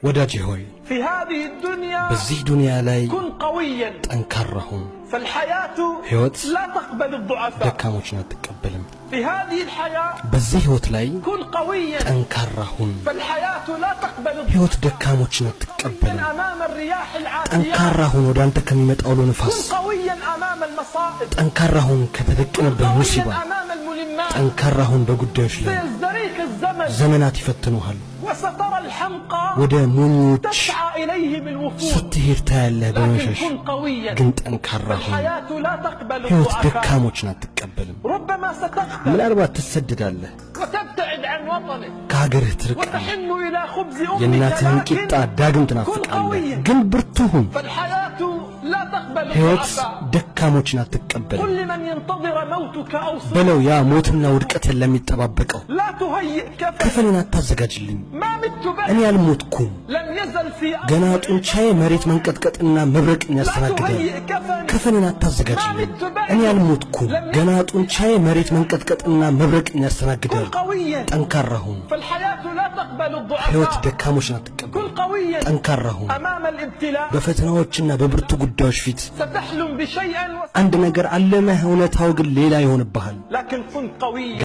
ወዳጄ ሆይ፣ في هذه الدنيا በዚህ ዱንያ ላይ كن قويا። ጠንካራ ሁን። فالحياة ሕይወት لا تقبل الضعفاء። ደካሞችን አትቀበልም። في هذه الحياة በዚህ ሕይወት ላይ كن قويا። ጠንካራ ሁን። فالحياة لا تقبل ሕይወት ደካሞችን አትቀበልም። أمام الرياح العاتيات። ጠንካራ ሁን ወደ አንተ ከሚመጣው አውሎ كن ነፋስ። قويا أمام المصائب። ጠንካራ ሁን ከተደቀነብህ ሙሲባ። قويا أمام الملمات። ጠንካራ ሁን በጉዳዮች ላይ። سيزدريك الزمن። ዘመናት ይፈትኑሃል። وسترى الحمقى ወደ ሞኞች تسعى إليهم الوفود። ስትሄድ ታያለህ لكن በመሸሽ። كن قويا። ግን ጠንካራ ሁን። الحياة لا تقبل ሕይወት الضعفاء። ደካሞችን አትቀበልም። ربما ستغتال ምናልባት ትሰደዳለህ፣ وتبتعد عن وطنك ከሀገርህ ትርቃለህ፣ وتحن إلى خبز أمك የእናትህን لكن ቂጣ ዳግም ትናፍቃለህ። ግን ብርቱ ሁን። فالحياة لا تقبل ሕይወት الضعفاء። ደካሞችን አትቀበልም። قل لمن ينتظر موتك أوصي በለው ያ ሞትና ውድቀትን ለሚጠባበቀው፣ لا تهيئ كفن። ከፈንን አታዘጋጅልኝ፣ ما مت بعد። እኔ አልሞትኩም። لم يزل في ገና ጡንቻዬ መሬት መንቀጥቀጥና መብረቅን لا ያስተናግዳል። تهيئ كفن። ከፈንን አታዘጋጅልኝ፣ እኔ አልሞትኩም። ገና ጡንቻዬ መሬት መንቀጥቀጥና መብረቅን ያስተናግዳል። كن قويا። ጠንካራ ሁን። فالحياة لا تقبل ሕይወት الضعفاء። ደካሞችን አትቀበልም። كن قويا ጠንካራ ሁን። أمام الابتلاء። በፈተናዎችና በብርቱ ጉዳዮች ፊት ستحلم بشيئا አንድ ነገር አለመህ፣ እውነታው ግን ሌላ ይሆንብሃል። لكن كن قويا።